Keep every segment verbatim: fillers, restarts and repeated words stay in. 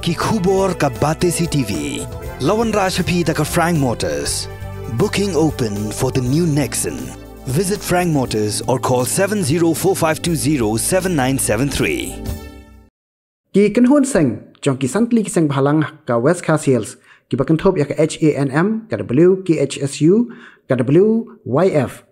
Ki khubor ka Batesi T V. La wanrah sha phi da ka Frank Motors. Booking open for the new Nexon. Visit Frank Motors or call seven zero four five two zero seven nine seven three. Ki kynhun seng jong ki san tylli ki seng bhalang ka West Khasi Hills, kiba kynthup ïa ka H A N M, ka W K H S U, ka W Y F,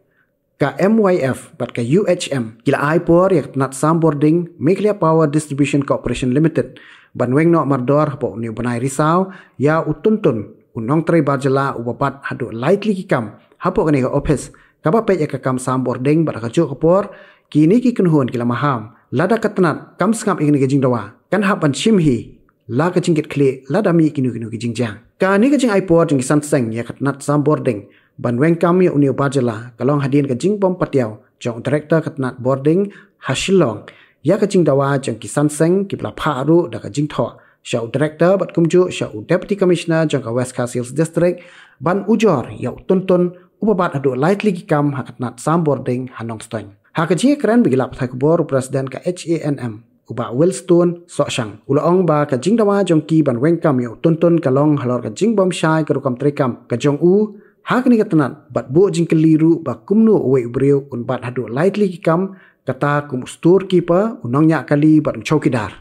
ka M Y F bad ka U H M, ki la ai por ïa ka tnat Sam Bording, Meghalaya Power Distribution Corporation Limited, ban weng noh mardor hapoh une u bnai Risaw ïa u Tuntun, u nongtrei bar jylla uba bat haduh lai tylli ki kam hapoh kane ka ophis kaba peit ïa ka kam Sam Bording. Bad ha kajuh ka por, kine ki kynhun ki la maham, lada ka tnat kam sngap ïa kane ka jingdawa, kan hap ban shim hi la ka jingkitkhlieh lada mih kino kino ki jingjia. Kane ka jingai por jong ki san seng ïa ka tnat Sam Bording ban weng kam ïa une u bar jylla ka long hadien ka jingbym patiaw jong u Director ka tnat Bording ha Shillong ïa ka jingdawa jong ki san seng, kiba la phah ruh da ka jingthoh sha u Director bad kumjuh sha u Deputy Commissioner jong ka West Khasi Hills District ban ujor ïa u Tuntun, uba bat haduh lai tylli ki kam ha ka tnat Sam Bording ha Nongstoiñ. Ha ka jingïakren bad ki lad pathai khubor, u President ka H A N M, u Bah Wilstone Sohshang, u la ong ba ka jingdawa jong ki ban weng kam ïa u Tuntun ka long halor ka jingbym shai ka rukom treikam ka jong u ha kane ka tnat, bad buh jingkylli ruh ba kumno uwei u briew un bat haduh lai tylli ki kam, kata kum u storekeeper, u nongñiah kali bad u chowkidar.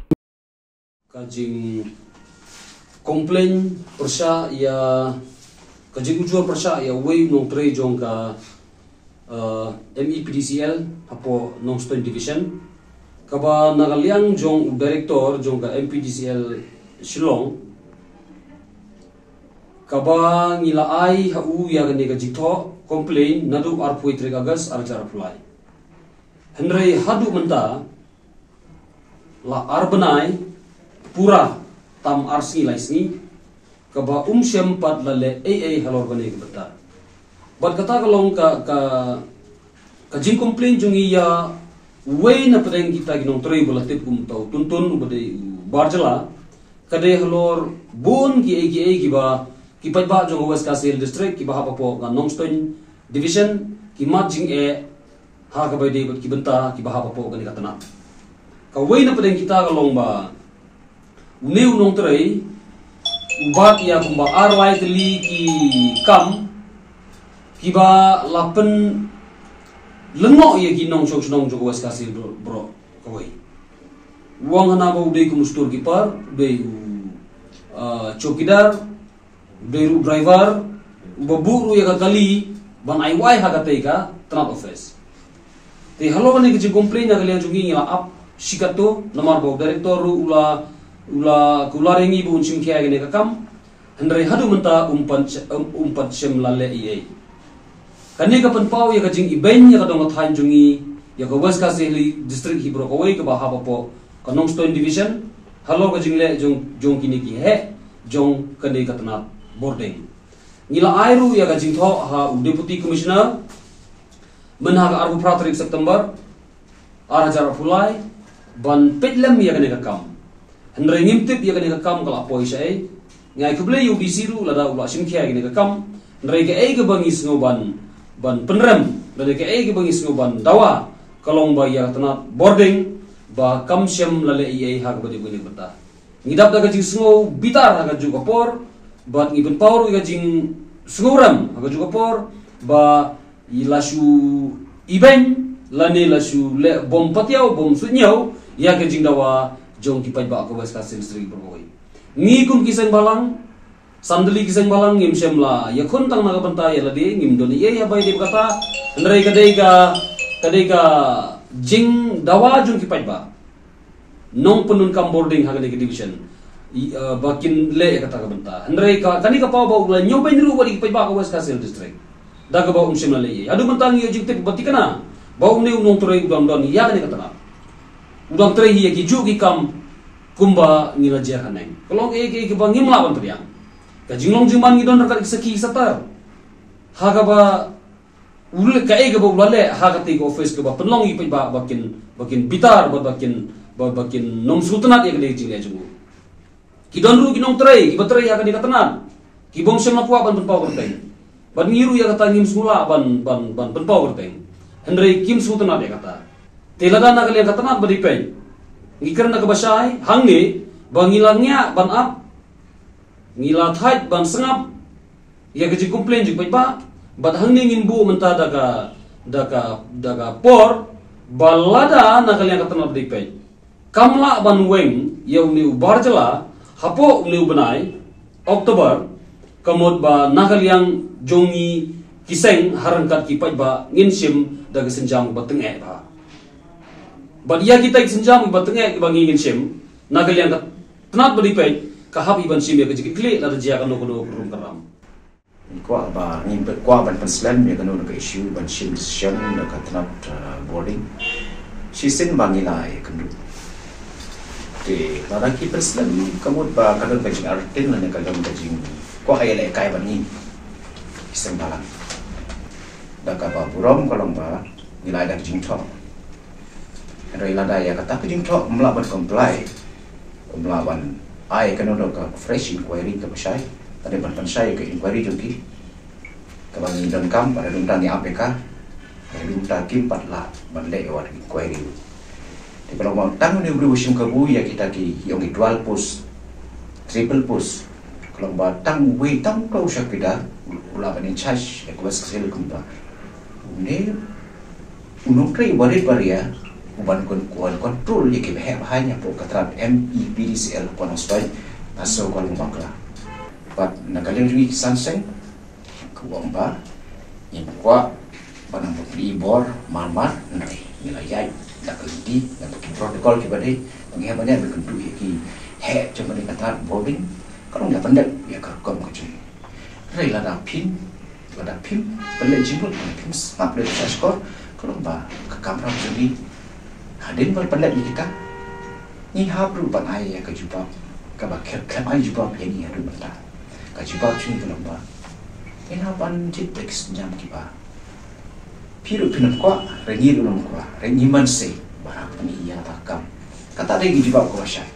Ka jing complain pyrshah ïa, ka jingujor pyrshah ïa uwei u nongtrei jong ka, uh, M E P D C L hapoh Nongstoiñ Division, kaba na ka liang jong u Director jong ka M P D C L Shillong, kaba ngi la ai ha u ïa kane ka jingthoh complain naduh arphew tarik August ar hajar arphew lai. Hynrei haduh mynta la ar bnai pura, tam ar sngi lai sngi, kaba um shym pat la leh ei ei halor kane ka bynta. Bad kata ka long ka, ka, ka jingcomplain jong ngi ïa uwei na pdeng kita ki nongtrei ba la tip kum uta u Tuntun, uba dei u bar jylla, ka dei halor bun ki ei ki ei kiba ki paidbah jong ka West Khasi Hills District kiba hap hapoh ka Nongstoiñ Division ki mad jingeh ha kaba ïadei bad ki bynta kiba hap hapoh kane ka tnat. Kawei na pdeng kita ka long ba une u nongtrei u bat ïa kumba ar lai tylli ki kam kiba la pynlyngngoh ïa ki nongshong shnong jong ka West Khasi Hills Bro-, Baroh kawei. U ong hana ba u dei kum u storekeeper, u dei u, ah, chowkidar, u dei ruh u driver, uba buh ruh ïa ka kali ban ai wai ha katei ka tnat office. Te halor kane ka jingcomplain na ka liang jong ngi ngi la ap shi katto, namar ba u director ruh u la, u la kular ïa ngi ba un shim khia ïa kane ka kam. Hynrei haduh mynta um pat sh-, um, um pat shym la leh ei ei. Kane ka pynpaw ïa ka jingibeiñ ïa ka dong ka thaiñ jong ngi, ïa ka West Khasi Hills District hi baroh kawei kaba hap hapoh ka Nongstoiñ Division, halor ka jingleh jong, jong kine ki heh jong kane ka tnat Bording. Ngi la ai ruh ïa ka jingthoh ha u Deputy Commissioner mynha ka arphew phra tarik September, ar hajar arphew lai, ban peit lem ïa kane ka kam. Hynrei ngim tip ïa kane ka kam ka la poi shaei. Ngi ai khublei ïa u D C ruh lada u la shim khia ïa kane ka kam. Hynrei kaei kaba ngi sngew ban, ban pynrem, lane kaei kaba ngi sngew ban dawa, ka long ba ïa ka tnat Bording ba kam shym la leh ei ei ha kaba dei kane ka bynta. Ngi dap da ka jingsngew bitar ha kajuh ka por, bad ngi pynpaw ruh ïa ka jingsngewrem ha kajuh ka por, ba i la shu ibeiñ, lane la shu leh bym patiaw, bym suidñiew ïa ka jingdawa jong ki paidbah ka West Khasi Hills District baroh kawei. Ngi kum ki seng bhalang, san tylli ki seng bhalang, ngim shym la ïakhun tang na ka bynta ïa lade, ngim don ei ei haba ïadei bad kata. Hynrei ka dei ka, ka dei ka jingdawa jong ki paidbah nongpyndonkam Bording ha kane ka division, i, eh, ba kin leh ïa kata ka bynta. Hynrei ka, kane ka paw ba u la ñiewbeiñ ruh wat ïa ki paidbah ka West Khasi Hills District, da kaba um shym la leh ei ei. Haduh mynta ngi ïoh jingtip ba thikna ba une u nongtrei u dang don ïa kane ka tnat, u dang trei hi ïa kijuh ki kam kumba ngi la jer haneng. Ka long kaei kaei kaba ngim lah ban pdiang. Ka jinglong jingman ngi don ryngkat ki sakhi ki satar ha kaba u leh kaei kaba u la leh ha katei ka office kaba pynlong ïa ki paidbah ba kin, ba kin bitar, ba, ba kin, ba, ba kin nym sngewtynnat ïa kane ka jingleh jong u. Ki don ruh ki nongtrei kiba trei ha kane ka tnat, ki bym shym la kwah ban pynpaw kyrteng. Bad ngi ruh ïa kata ngim sngewlah ban, ban, ban pynpaw kyrteng. Hynrei kim sngewtynnat ïa kata. Te lada na ka liang ka tnat ba dei peit, ngi kren na kaba shai, hangne Ba ngi la ngiah ban ap, ngi la thait ban sngap ïa ka jingcomplain jong ki paidbah, bad hangne ngin buh mynta da ka, da ka, da ka por ba lada na ka liang ka tnat ba dei peit kam lah ban weng ïa une u bar jylla hapoh une u bnai October, ka mut ba na ka liang jong ngi ki seng ha ryngkat ki paidbah ngin shim da ka sienjam ba tyngeh bha. Bad ïa kita ki sienjam ba tyngeh kiba ngi ngin shim na ka liang ka tnat ba dei peit, ka hap hi ban shim ïa ka jingkitkhlieh lada jia kano kano ka rum ka ram. Ngi kwah ba, ngi kwah ban pynslem ïa kano kano ka issue ban shim decision da ka tnat, uh, boarding. Shisien ba ngi la ïakynduh. Te lada ki pynslem, ka mut ba ka don ka jingartatien lane ka don ka jingkwah ïalehkai bad ngi ki seng balang. Da kaba burom ka long ba ngi la ai da ka jingthoh. Hynrei lada ïa kata ka jingthoh ym lah ban comply, ym lah ban ai kano kano ka fresh inquiry kaba shai, lane ban pynshai ka inquiry jong ki, kaba ngi donkam, ba da dum ta ngi ap ïa ka, ba da dum ta kim pat lah ban leh ïa wat inquiry. Te ka long ba tang une u briew u shim kabu ïa kita ki, ïa ki dual post, triple post. Ka long ba tang uwei, tang uto u shakida u lah ban in charge ïa ka West Khasi Hills kumta. Une u nongtrei barit baria u ban kon, u ban control ïa ki ba heh ba haiñ hapoh ka tnat MePDCL Konasoi, Aso Kolong Bakla. Bad na ka liang jong ngi ki san seng, ka ong ba ngim kwah ban nang pynplie bor mar mar, hynrei ngi la ïaid da ka lynti, da ki protocol kiba dei, ba ngi hap ban ïaid ban kynduh ïa ki heh jong kane ka tnat boarding. Ka long da pyndep ïa ka rukom ka jong ngi. Hynrei lada phim, lada phim pynleit jingmut, lada phim sngap leit sha shkor, ka long ba ka kamram jong ngi hadien ba la pyndep ïa kita, ngi hap ruh ban ai ïa ka jubab kaba khlem, khlem ai jubab ïa ngi haduh mynta. Ka jubab jong ngi ka long ba ngin hap ban jied da ki sienjam kiba phi ruh phin ym kwah, hynrei ngi ruh ngim kwah, hynrei ngi mynsiem ba hap ban ïa kata ka kam. Kata dei ka jubab kaba shai.